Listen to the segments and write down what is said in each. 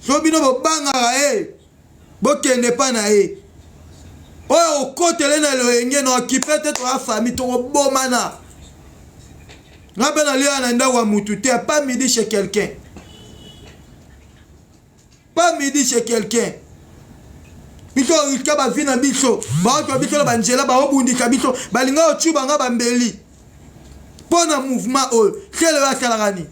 So bino bobangaka ye, bokende epa na ye. Oyo okotele na loyenge na okipe te, toya famille, tokobomana. Nga mpe nalia na ndako ya mutu te, pas midi chez quelqu'un. Pas midi chez quelqu'un. Biso oriska ba vie na biso, baotwa biso na banzela, baobundisa biso, balinga otuba nga bambeli. Mpo na mouvement oyo, sele oyo asalaka nini?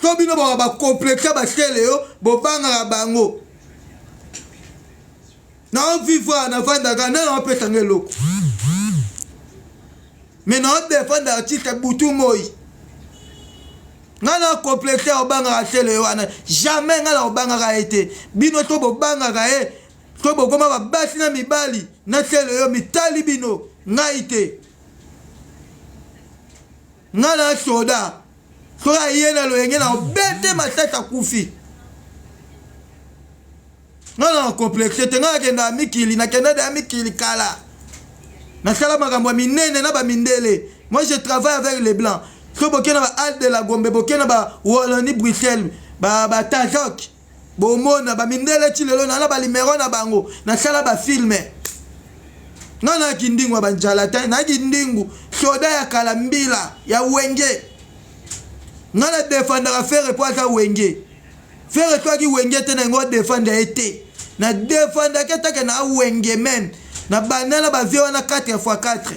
So bino baka ba complexe ba sele yo, bobangaka bango. Na vivre na vandaka nani apesa nga eloko. Mais na defendre artiste butu moi. Nga na complexe obangaka sele yo wana. Jamais nga na obangaka ye te. Bino to bobangaka ye. To bokoma ba basi na mibali na sele yo mitali bino ngai te. Nga na soda soki aye na loyenge na obete masasi akufi. Nga na complexe te, nga nakenda ya mikili, nakenda ya mikili kala. Nasala makambo ya minene na ba mindele. Moi je travaille avec les blancs. So boke na ba Halle de la Gombe, boke na ba Wallonie Bruxelles, ba ba Tazok. Bomona ba mindele ti lelo na na ba numero na bango, nasala ba filme. Nga na kindingu ya banjala te, na kindingu soda ya kala mbila ya wenge. Nga na defendaka Ferre po aza wenge. Ferre soki wenge te na yango defendre ye te. Na defendaka etake na wenge men. Na banda na ba vieux wana 4 x 4.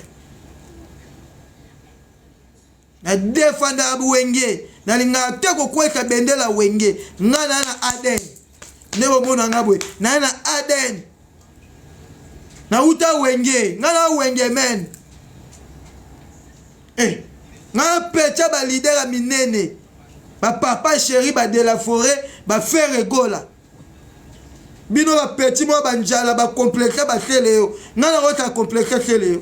Na defendaka wenge. Nalingaka te kokwesa bendela wenge. Nga na na ADN. Nde bomona nga boye. Na na ADN. Nauta wenge. Nga na wenge men. Eh, nga pecha ba leader ya minene. Ba papa chéri ba de la forêt, ba Ferre Gola. Bino ba petit mwa ba njala ba complexe ba sele yo. Nga na kota complexe sele yo.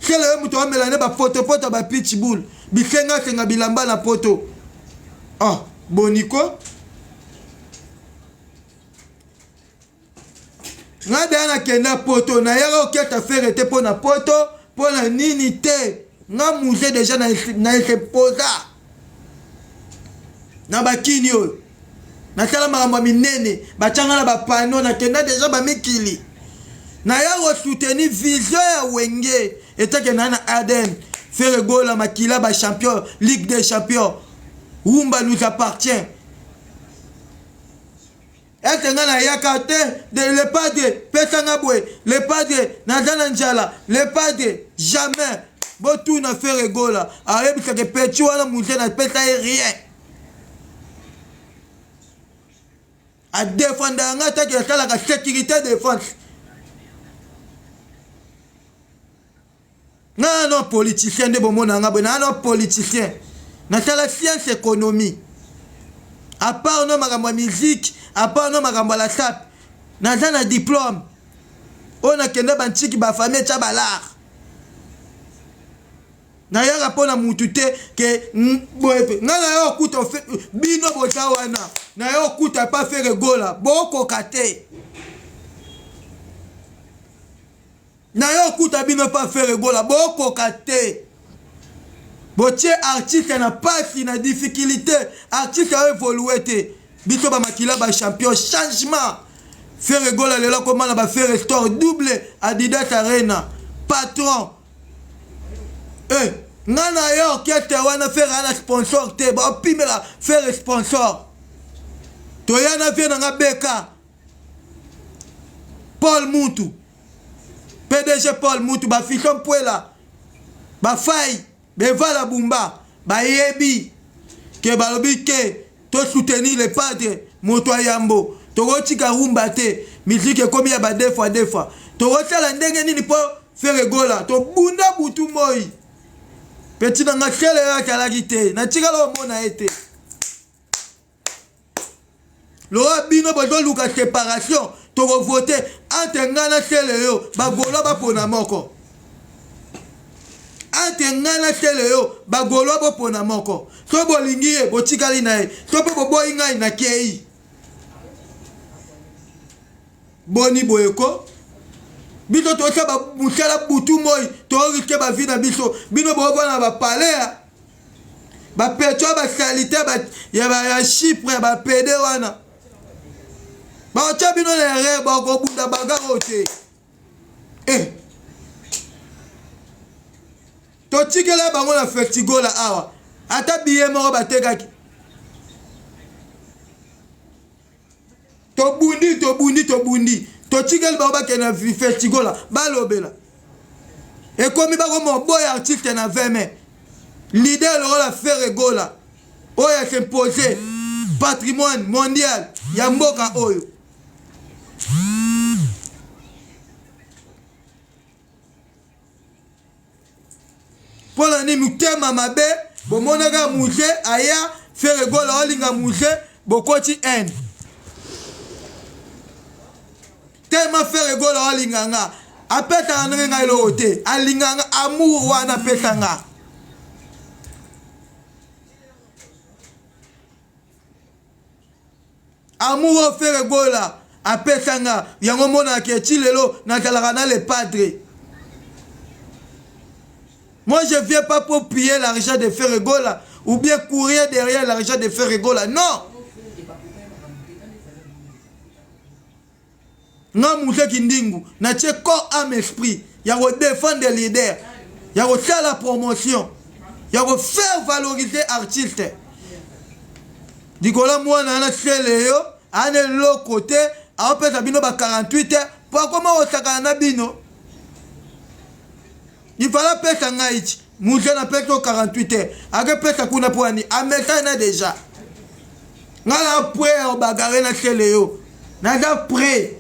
Sele yo mutu amela ne ba poto poto ba pitch bull. Bisenga senga bilamba na poto. Ah, boniko. Nga deya nakenda poto nayaka koketa fere te mpo na poto mpo na nini te nga musée deja na eseposa na bakini oyo nasala makambo ya minene batyanga na bapano nakenda deja bamikili naya kosoutenir vision ya wenge etake na na adn Ferre Gola makila ba champion ligue des champions rumba nous appartient. Ete nga nayaka te de le padre pesa nga boye le padre naza na njala le padre jamais botuna Ferre Gola ayebisaka petit wana muze napesa ye rien adefendaka nga atake asalaka sécurité défense. Nga no politicien nde bomona nga boye na no politicien nasala science économie à part no makambo ya musique à part no makambo ya la sape naza na diplôme oyo nakende bantiki bafamille etya balare nayaka mpo na mutu te ke boye mpe ngai naye okuta bino boza wana naye okuta pa Ferre Gola bokoka te. Naye okuta bino pa Ferre Gola bokoka te. Botie artiste na pasi na difficulté, artiste a évoluer te. Biso ba makila ba champion changement. Ferre Gola lelo akoma na ba Ferre Store double Adidas Arena patron. Eh, nga na ye orchestre wana Ferre ana sponsor te, ba pimela Ferre sponsor. Toya na vie na nga beka. Paul Mutu PDG Paul Mutu ba Fiston Mpuela ba Fay Bevala Bumba bayebi ke balobi ke to soutenir le padre moto ya yambo tokotika rumba te musique ekomi ya ba deux fois deux fois tokosala ndenge nini mpo Ferre Gola tobunda butu moi petit na nga sele oyo azalaki te natikala omona ye te. Lokola bino bozoluka separation, toko vote entre nga na sele yo, ba golois bapona moko. Entre nga na sele yo, ba golois bopona moko. So bolingi ye, botikali na ye. So pe boboyi ngai, nakei. Boni boye ko? Biso tosala mosala butu moi, to risque ba vie na biso. Bino bovanda na ba palais. Ba petro ba salite ya Chypre ya ba pede wana. Bakotia bino na erreur, bakobunda bagarre oyo te. Eh. Totikela bango na Festigola awa. Ata billet moko batekaki. Tobundi, tobundi, tobundi. Totikeli bango bakende na Festigola, balobela. Ekomi bakoma oboya artiste na 20 mai. Leader lokola Ferre Gola oyo a s'impose patrimoine mondial ya mboka oyo. Mpo na nini motema mabe? Bomonaka Muze aya Ferre Gola olinga Muze, bokoti haine. Tellement Ferre Gola olinga nga, apesaka ndenge ngai eloko te, alinga nga amour wana apesa nga. Amour oyo Ferre Gola apesa nga yango omonaka ke ti lelo nazalaka na le padre. Moi je viens pas pour piller l'argent de Ferre Gola ou bien courir derrière l'argent de Ferre Gola. Non. Nga Muse Kindingu natie corps âme esprit ya ko defendre leader, ya kosala promotion, ya ko faire valoriser artiste. Likolo mwana wana sele yo ana eloko te aopesa bino ba 48 heures po akoma kosakana na bino. Il fallait apesa ngai ti Muse na pesi yo 48 heures akepesa kuna po ani amesana deja. Ngai na prêt ya kobagare na sele yo, naza prêt,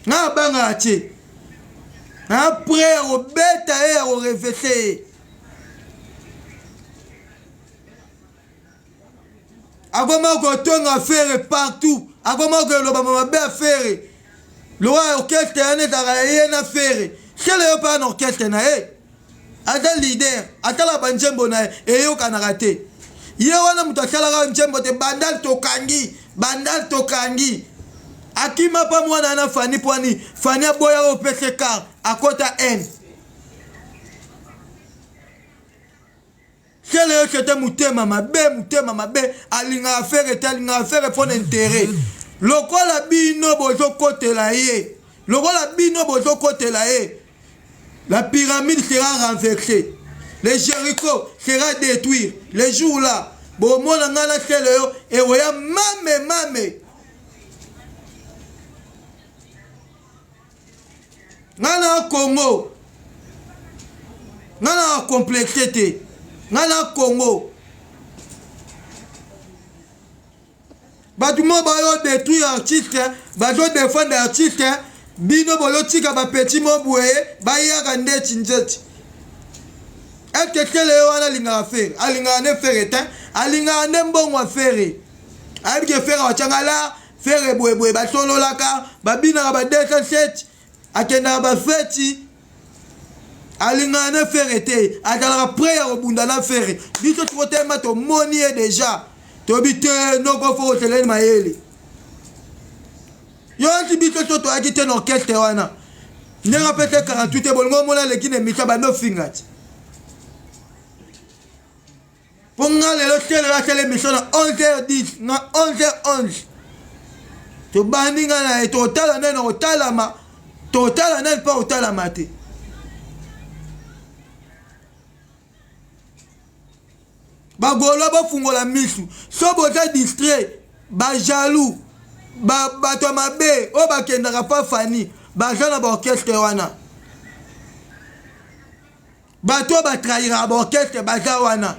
ngai abangaka te, naza prêt ya kobeta ye ya korevese ye. Akoma kotonga Ferre partout, akoma koloba mabe ya Ferre lokola orchestre wana ezalaka ya ye na Ferre. Sele yo mpe na orchestre na ye, aza leader, atalaka banzembo na ye eyokanaka te. Ye wana moto asalaka nzembo te, bandal tokangi, bandal tokangi. Akima pa mwana wana Fani pwani, Fani aboya opese car akota haine. Sele yo c'était mutema mabe, mutema mabe, alingaka Ferre te, alingaka Ferre mpo na intérêt. Lokola bino bozokotela ye, lokola bino bozokotela ye, la pyramide sera renversée, le Jericho sera détruit. Le jour là, bomona ngai na sele yo ekoya mame mame. Nga na Congo, nga na complexe te, nga na Congo. Bato moko bayo détruire artiste, bazo défendre artiste, bino bozotika ba petit mo boye bayaka ndeti nzeti. Est-ce que Sele yo wana alingaka Ferre? Alingaka nde Ferre te, alingaka nde mbongo ya Ferre. Ayebi ke Ferre awachanga la Ferre boye boye, basololaka, babinaka ba 207, akendaka ba feti, alingaka nde Ferre te, azalaka prêt ya kobunda na Ferre. Biso tokotema tomoni ye deja, toyebi te noko fo koseleli mayele. Yo esi biso so toyaki te na orchestre wana, ndenge apesa 48 te, bolingo omona aleki na emission bando finga ti. Po nga lelo te lelo asala emission na 11h10 nga 11h11 tobandi nga na ye totala nani akotalama, totala nani mpo akotalama te. Bagolois bofungola misu, so boza distrait, ba jaloux, ba bato ya mabe oyo bakendaka pa Fanny baza na ba orchestre wana. Bato oyo batrahiraka ba orchestre baza wana.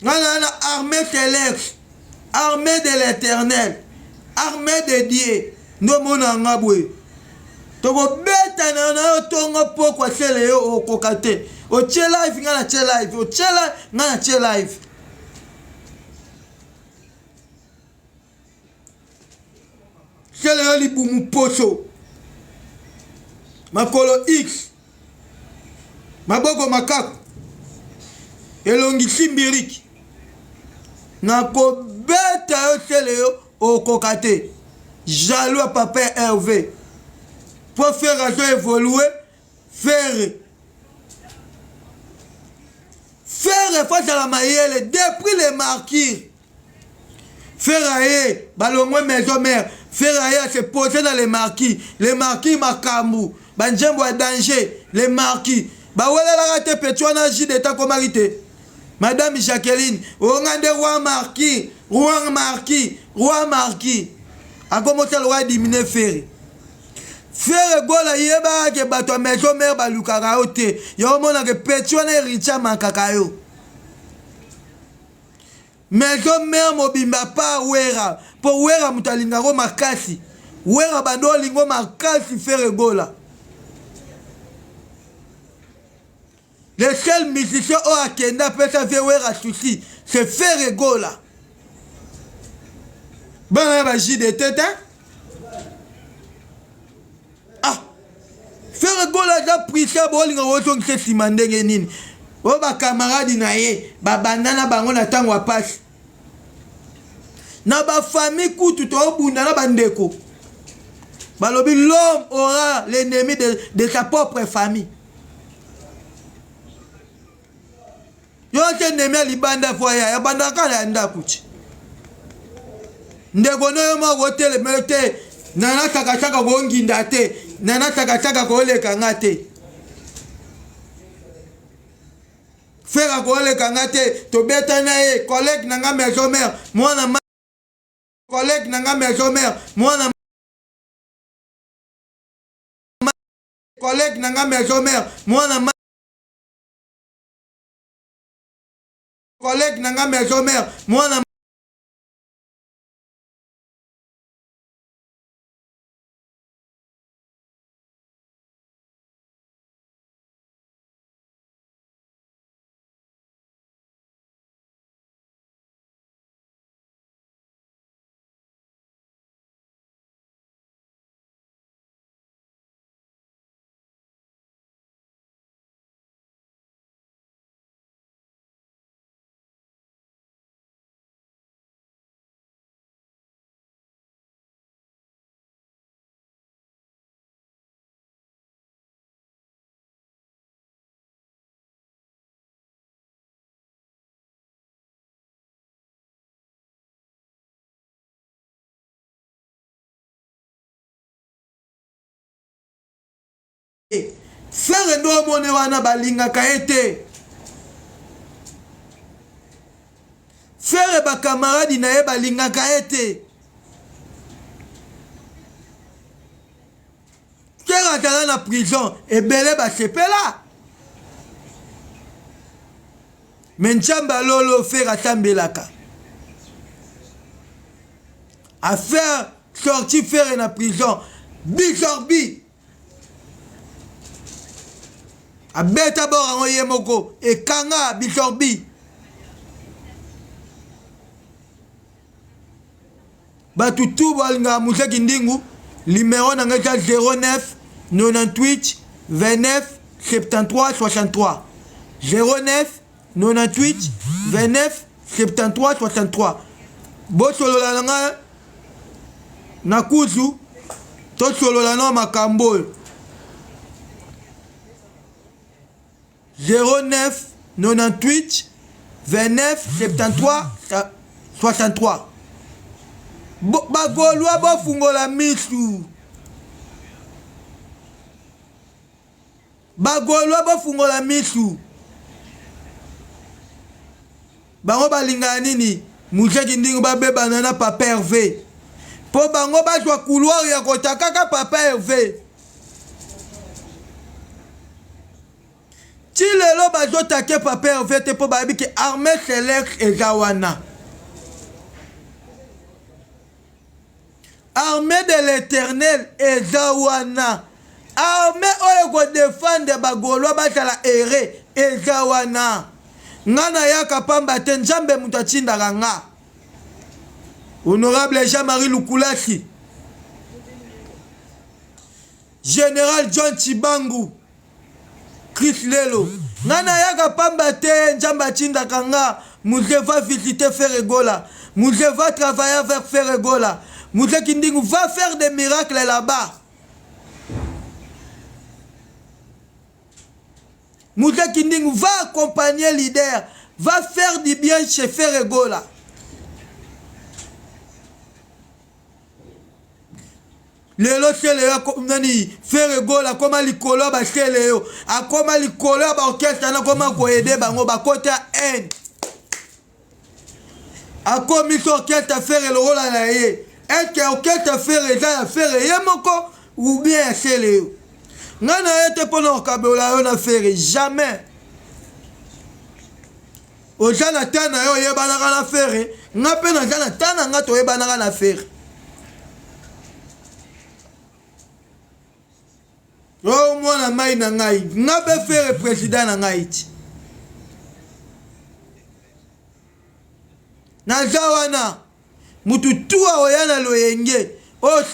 Nga na na armée céleste, armée de l'éternel, armée de Dieu. Nde omona nga boye. Tokobetana na yo tongo pokwa sele yo okoka te. Otie live nga na tie live, otie live nga na tie live. Sele yo libumu poso. Makolo X. Maboko makaku. Elongi simbiriki. Nakobeta yo sele yo okoka te. Jaloux ya papa Hervé. Po faire azo évoluer. Ferre. Ferre faut azala mayele depuis le marquis. Ferre aye balongwe maison mère. Ferre aye a se poser dans le marquis. Le marquis makambu ba nzembo ya danger le marquis. Bawelelaka te petit wana JDT akomaki te. Madame Jacqueline, onga nde roi marquis, roi marquis, roi marquis. Akomosala roi dimine Ferre. Ferre Gola yebaka ke bato ya maison mère balukaka yo te. Yo omonaka petit wana héritier amankaka yo. Maison mère mobimba pa Wera po Wera moto alingako makasi. Wera bando olingo makasi Ferre Gola. Le seul musicien oyo akenda apesa vie Wera souci c'est Ferre Gola. Bana ya ba JDT te. Ah Ferre Gola aza prisa bolinga kozongisa nsima ndenge nini? Oyo ba camarade na ye babanda na bango na ntango ya pasi. Na ba famille kutu tobunda na bandeko. Balobi l'homme aura l'ennemi de sa propre famille. Yo te ennemi ya libanda fo aya ya bandaka kaka ya ndako ti. Ndeko no yo moko otelemele te nana sakasaka konginda te nana sakasaka koleka nga te. Ferre akoleka nga te tobeta na ye collègue na nga maison mère mwana collègue na nga maison mère mwana collègue na nga maison mère mwana collègue na nga maison mère mwana Ferre nde omoni wana balingaka ye te. Ferre ba camarade na ye balingaka ye te. Ferre azala na prison ebele basepela. Me Nzambe alolo Ferre asambelaka. Affaire sorti Ferre na prison. Bizorbi. Abeta bor yango ye moko ekanga bizorbi. Bato tout balingaka Muse Kindingu, numero na ngai eza 09 98 29 73 63 09 98 29 73 63 bosolola na ngai na kuzu tosolola na makambo oyo 09 98 29 73 63 bagolwa bofungola misu bagolwa bofungola misu bango balingaka nini Muzeki Kindingu babebana na papa Herve mpo bango bazwa couloir ya kotakaka papa Herve Ti lelo bazo take papa Herve te po bayebi ke armee celeste eza wana. Armee de l'Eternel eza wana. Armee oyo eko defendre ba Gaulois bazala heureux eza wana. Nga nayaka pamba te Nzambe moto atindaka nga. Honorable Jean-Marie Lukulasi. General John Tshibangu Chris Lelo nga nayaka pamba te Nzambe atindaka nga Mzee va visiter Ferre Gola Mzee va travailler avec Ferre Gola Mzee Kindingu va faire des miracles là-bas. Moussa Kindingu va accompagner leader, va faire du bien chez Ferre Gola. Lelo sele yo nani Ferre Gola akoma likolo ya basele yo akoma likolo ya baorchestre na akoma koyede bango bakota haine akomisi orchestre Ferre lokola na ye eske orchestre Ferre eza ya Ferre ye moko ou bien ya sele yo ngai na ye te mpo na kokabola yo na Ferre jamais oza na ta na yo oyebanaka na Ferre nga mpe naza na ta na nga toyebanaka na Ferre o oh, mwana mai na ngai nga mpe Ferre président na ngai ti naza wana mutu tu aoya na loyenge oyo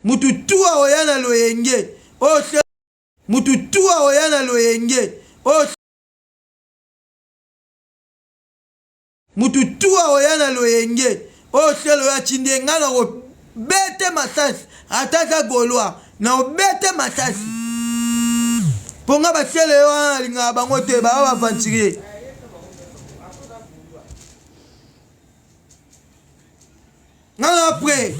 mutu tu aoya na loyenge oyo mutu tu aoya na loyenge oyo Mutu tout akoya na loyenge oyo selo oyo atindi ye ngai nakobete masasi ata aza golois nakobete masasi mpo ngai basele yo wana nalingaka bango te baa baaventurier ngai na apres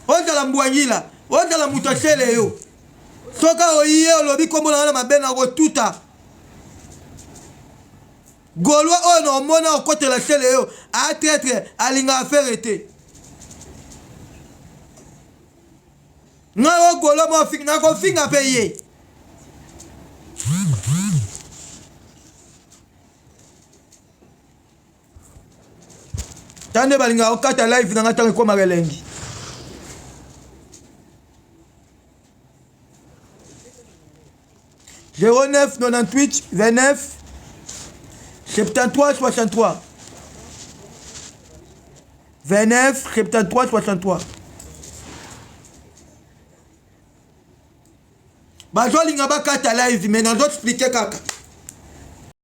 ozala mbwangila ozala moto asele yo soki oye olobi nkombo na ngai na mabe nakotuta Golois oyo na omona okotela sele yo a traitre alingaka ferre te ngai oyo golois mo afinga nakofinga mpe ye tande balingaka kokata live na ngai ntango ekomaka elengi 09 98 29 73 63 29 73 63 bazolinga bakata live mais nazo explike kaka.